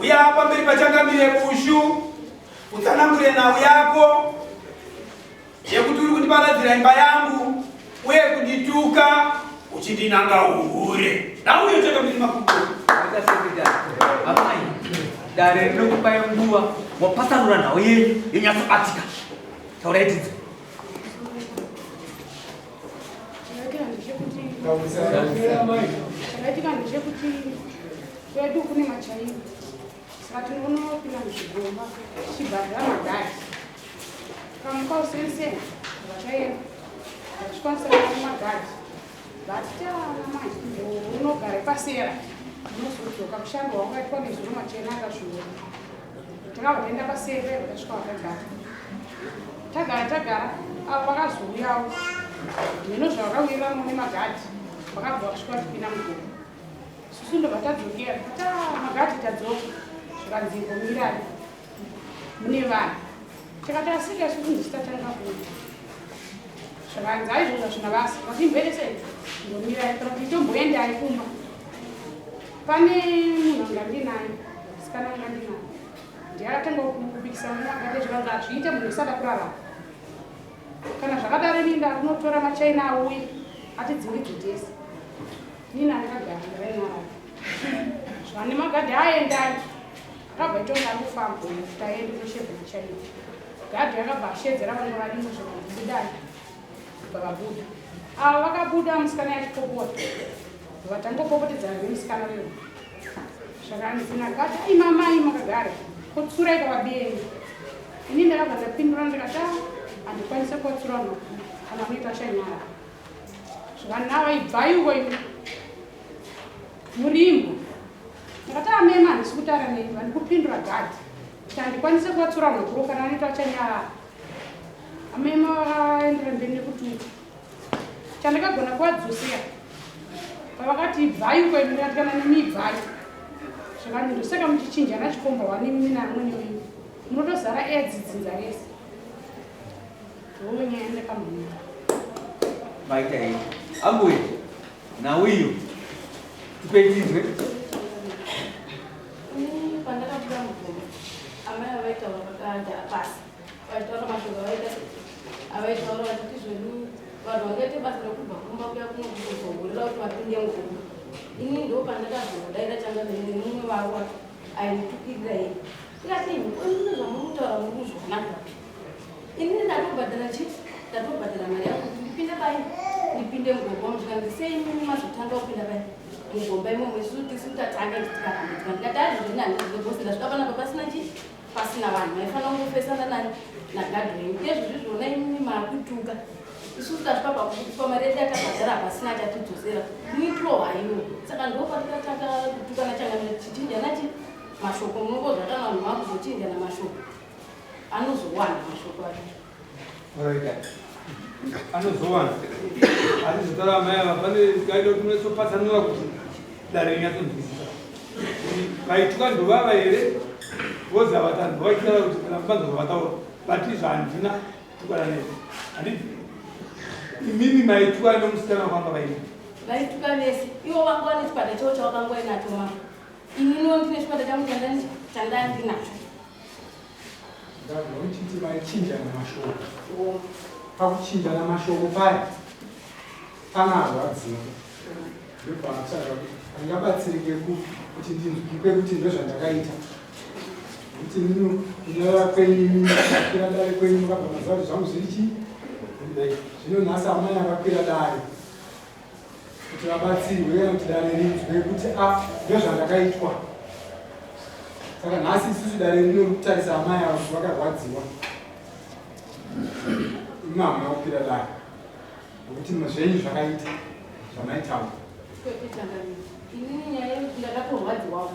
Uya pamberi paChangamire Bushu utsanangure nhau yako yekuti uri kundiparadzira imba yangu uye kundituka uchindinanga uhure. Nhau iyo Changamire Makumbo. Maita sekretari. Amai, dare rinokupai nguva mopatsanura nhau yenyu yonyatsobatika. Taurai tinzwe. Chakaitika ndechekuti kwedu kune machaina saka tinonopinda muzvigomba tichibhadhara madhari kamuka usenseni vataenda vachikwanisa kuona magadhi but taana manje unogara pasera unozodzoka mushando wakaitwa nezuro machena akazviona Takabva taenda paseri paye vakasvika vakagara. Tagara tagara avo vakazouyawo mheno zvavakawirirana nemagadhi vakabva vakasvika vachipinda mugomba. Susu ndobva tadzokera ta magadhi tadzoka zvikanzi imbomirai mune vanhu. Tikati asika isusu ndisu tatanga kuuya. Zvakanzi aizvozvo hazvina basa vati imboendesai imbomirai kana kuti tomboendai kumba. Pane munhu anga ndinaye musikana anga ndinaye ndiye akatanga kupikisana nemagade zvikanzi hazviite munhu isada kurarama kana zvakadaro ini ndakunotora machaina auye atidzingidze tese nini andakagara ndakainarara zvane magadhi aendai akabva itonga ari kufamba kuti aende kunoshevha machaina gadhi akabva ashedzera vamwe varimo zvakanzi budai Bva vabuda. Ava vakabuda musikana yachipopota. Vatangopopotedzana nemusikana uyo. Zvakanzi nagati ai mamai makagara. Kotsurai kavabiyenyu. Ini ndakabva ndapindura ndikati ah handikwanise kuvatsura vanhu kana vanoita shanyara. Zvikanzi ava ibvai uko imi. Murimbwa. Ndakati amema handisi kutaura nemi vandikupindura gadhi. Kuti handikwanise kuvatsura vanhu vakuru kana vanoita vachanyarara. Amai vakaendera mberi nekutuka. Chandakagona kuvadzosera pavakati ibvai uko imi ndikati kana nemi ibvai. Zvakanzi ndosaka muchichinjana chikomba wani imi namwene wenyu. Munotozara aids dzinza rese. Ndiyo nyaya yandakamboita. Maita henyu. Ambuya, nhau iyo tipei tinzwe. Ini pandakabuda mugomba amai avaitaura vakagara pasi vaitaura mashoko avaita avaitaura vachiti zvedu vanhu vangaite basa rekubva kumba kuya kuno kuzohurira kuti vapinde mugomba ini ndo pandakazodaira changa nemumwe wavo aimutukirira iye ndikati imi koine zvamuri kutaura muri kuzviona kupi Inini ndatobhadhara chi ndatobhadhara mari yangu kuti ndipinde pai ndipinde mugomba umu zvikanzi sei imimi mazotanga kupinda pai mugomba imomo isu tisu tatanga isu tikarambidzwa ndikati azvizvini handizive bosi ndasvika panapa pasina chi pasina vanhu maifanira kungofesana nani nagadhi wenyu iyezvo zvizviona imimi maakutuka isusu tasvika pakupa mari yedu yatabhadhara pasina achatidzosera muitiro haiwo saka ndo patikatanga kutukana changamira tichichinjana chi mashoko munongozva kana vanhu vakuzochinjana mashoko Anozowana mashoko acho. Alright. Anozowana. Asi zita ramai ava pane kaida kuti munatsopatsanura kuti dare rinyatsonzwisisa. Vaituka ndovava here? Vozi ava tanhu vaitaura kuti kana mubanza zvavataura. But izvo handina kutukana nezvo. Handiti imimi maituka nemusikana wakanga vaina. Vaituka vese. Ivo vanga vane chikwata chavo chavakanga vainacho mama. Ininiwo ndine chikwata changu chandandinacho. Ndabva uchiti vaichinjana mashoko. Pakuchinjana mashoko paya pana arwadziwa ndobva atsvaga kuti ndingabatsirike kupi kuti ndinzwikwe kuti ndozvandakaita kuti nino kunyarara kwenyu kwira dare kwenyu makabva maziva kuti zvangu zviri chii zvino nhasi amai akakwira dare kuti vabatsirwe kana kuti dare rinzwe kuti a ah, ndozvandakaitwa saka nhasi isusu dare rino rikutarisa amai avo kuti vakarwadziwa imi hamuna kukwira dare nokuti zvenyu zvakaita zvamaitaura inini nyaya yekuti ndakatorwadziwawo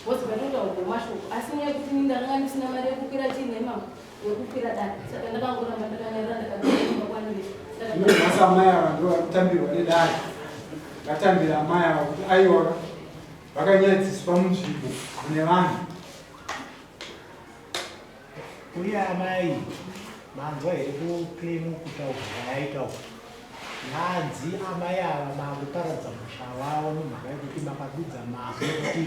vose vanotaurwa mashoko asi nyaya yekuti ini ndakanga ndisina mari yekukwira chii nemama yekukwira dare saka ndakangoramba ndakanyarara ndakagara kwandiri. Zvino nhasi amai ava ndo vari kutambirwa nedare vatambira amai ava kuti aiwa vakanyadziswa munzvimbo mune vanhu. Uye amai manzwa here kuclaim kutaurwa kwayaita uku yanzi amai ava makuparadza musha wavo nemhaka yekuti makadudza mazwi ekuti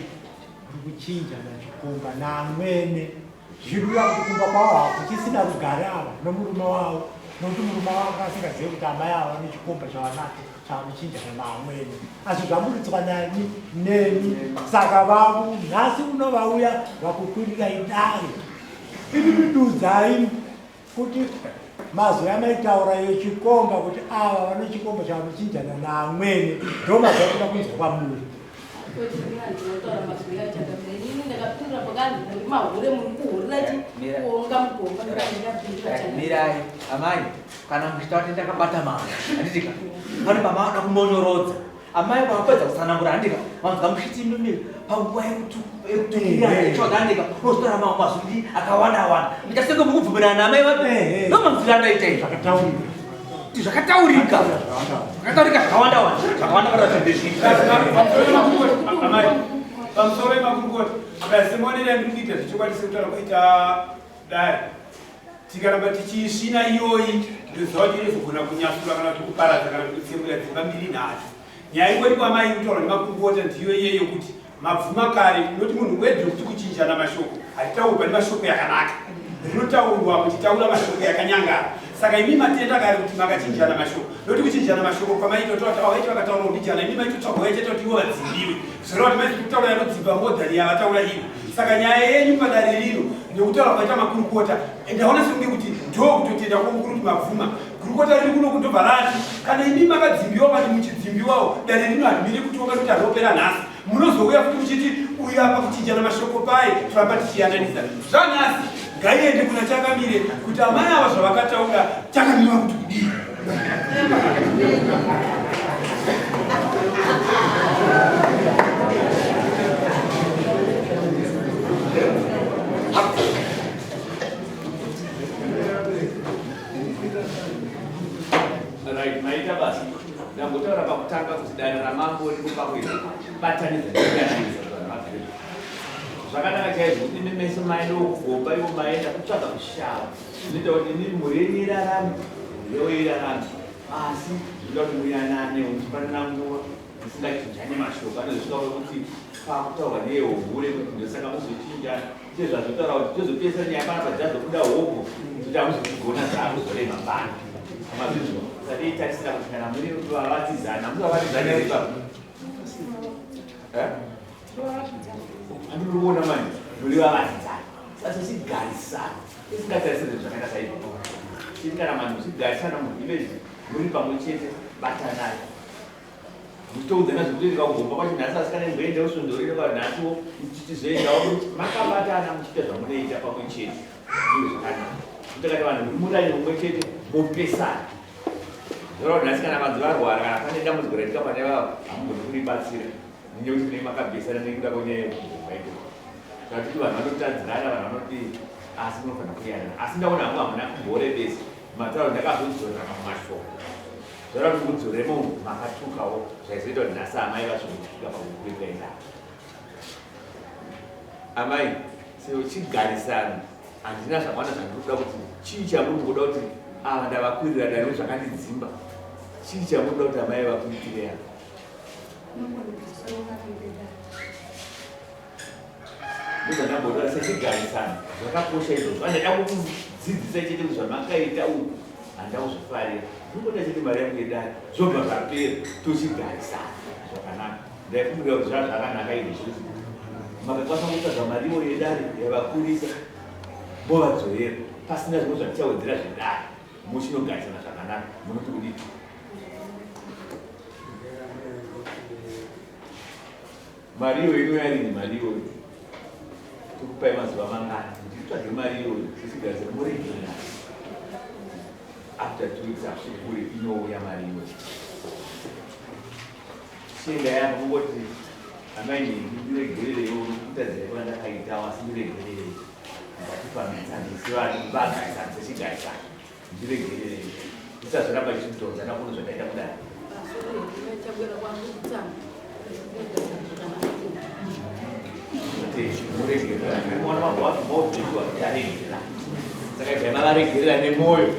muri. kuchinjana chikomba naamwene zvichireva kuti kumba kwavo hakuchisina rugare ava nomurume wavo nokuti murume wavo anga asingazive kuti amai ava vane chikomba chavanacho chavanochinjana naamwene asi zvaburitswa nani neni saka vavu nhasi uno vauya vakukwirirai dare imi midudzai kuti mazwi amaitaura yechikomba kuti ava vane chikomba chavanochinjana naamwene ndo mazwi akuda kunzwa kwamuri Mirai amai, kana muchitaura kuti ndakabata mari handitika, pane pamavada kumonyorodza amai vapedza kutsanangura handika, vanzwa muchiti imimi panguva yekutukira handika, unozotaura mamwe mazwi akawanda wanda, muchasenge mukubvumirana naamai vapi, ndo manzwiro andaita izvi. Kuti zvakataurika zvakataurika zvakawanda wanda zvakawanda wanda zvendezvii Amai, pamusoro pemakurukota akasemonera yandiri kuita zvechokwadi sekutaura kwaita dare tikaramba tichiisvina iyoyi ndoziva kuti inozogona kunyasura kana kuti kuparadza kana kuti kutsemura dzimba mbiri nhatu nyaya ingori kwamai kutaura nemakurukota ndiyo iye yokuti mabvuma kare unoti munhu wedhi yokuti kuchinjana mashoko hatitaurwi pane mashoko yakanaka rinotaurwa muchitaura mashoko yakanyangara saka imi matenda kare kuti makachinjana mashoko nokuti kuchinjana mashoko kwamaitotovaiti vakataura kudijana imi maitotsvagwa chete kuti ivo vadzimbiwe zvoreva kuti maiti kutaura yanodzimba modhani yavataura ivo saka nyaya yenyu padare rino nekutaura kwaita makurukota ndaona sekunge kuti ndo kutotenda kwomukuru kuti mabvuma gurukota riri kuno kundobva rati kana imi makadzimbiwa vati muchidzimbiwawo dare rino harimiri kutonga kuti harinopera nhasi munozouya futi muchiti uyu apa kuchinjana mashoko pai toramba tichiyananisa zvanhasi ngaiende kuna chakamire kuti amai ava zvavakataura chakamira kuti kudii Right, maita basa. Ndambotaura pakutanga kuti dare ramambo riri pakubatanidza nekuyananisa vanhu vagere. Zvakanaka chaizvo kuti imi mese maenda kugomba ivo maenda kutsvaga kushava. Zvinoita kuti imi mhuri yenyu irarame, mhuri yavo irarame. Asi zvinoda kuti muyanane muchipanana nguva musingachinjane mashoko anozosvika kwekuti pakutaurwa neyehure kuti ndosaka muzochinjana. Sezvazvotaura kuti tozopesa nyaya panapa dzazobuda hobho kuti hamuzozvigona zvaakuzorema pano. Mazvizwa. Sadei tarisira kuti kana muri vavakidzana, muri vavakidzana here ipapo? Eh? Andiri kuona manje, muri vavakidzana. Sasa chigarisana. Tisingatarisire zvinhu zvakaita saizvozvo. Chiri kana vanhu muchigarisana muvillage muri pamwe chete, batanai. Muchitoudzana zvekuti ndikagomba kwacho nhasi asikana imboendawo svondo rino kana nhasiwo muchichizoendawo makabatana muchiita zvamunoita pamwe chete. Ndizvo zvakanaka. Kuti kana vanhu muri muraini mumwe chete mopesana. Zvoreva kuti nhasi kana vanzi varwara kana pane dambudziko raitika pane vavo hamugoni kuribatsira nenyaya yekuti munenge makabesana nekuda kwenyaya yekugomba ikoko. Zvati vanhu vanotadzirana vanhu vanodii asi munofanira kuyanana. Asi ndaona hangu hamuna kumborebesa matauro ndakazodzorera mamwe mashoko. Zvara kuti mudzoremo makatukawo zvaizoita kuti nhasi amai vazvozosvika pakukwirira indava. Amai sechigarisano handina zvakawanda zvandiri kuda kuti chii chamuri kuda kuti ava ndavakwirira dare zvakandidzimba chii chamuri kuda kuti amai vakuitire apa. Ndozvandambotaura sechigarisano zvakakosha izvozvo. Andada kukudzidzisa chete kuti zvamakaita uku handida kuzvifarira. Ndinongoda chete mari yangu yedare zvobva zvapera tochigarisana zvakanaka. Ndaifungira kuti zvaa zvakanaka izvozvo. Makakwanisa kutsvaga mari iyoyo yedare yavakurisa movadzorera pasina zvimwe zvatichawedzera zvedare muchinogarisana zvakanaka munoti kudii? Mari iyoyo inouya rini mari iyoyo? Tokupai mazuva mangani kuti titsvage mari iyoyo tisigarise muregerera. After 2 weeks asvikure inouya mari iyoyo. Chienda yapa kungoti amai nhingi ndiregerereiwo kutadzira kwandakaita asi ndiregererei. Ngatifambidzane sevanhu vagarisana sechigarisana. Ndiregererei. Tisazoramba tichidhonzana kuno zvataita kudai. Saka ibva mavaregerera nemwoyo.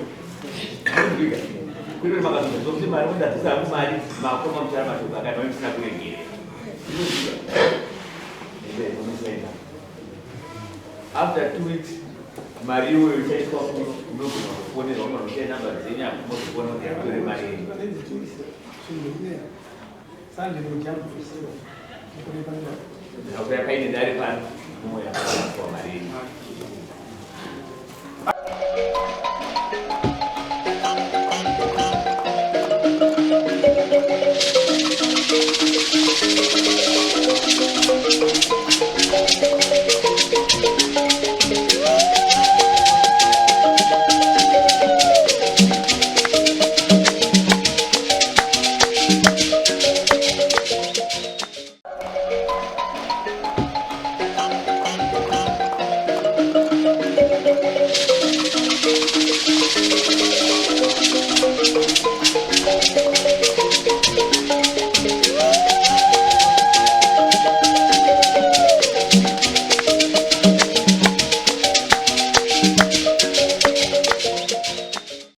Kwete makazonzwa kuti mari mundadzisa hangu mari makoma muchara mashoko akati mai musina kuregerera. Ende munosaenda. After 2 weeks mari iyoyo ichaiswa kuno. Unogona kufonerwa, unogona kusiya namba dzenyu apo, mozokuona kuti atore mari yenyu. Ndakakuya paine dare pano, moya kuwa mari yenyu.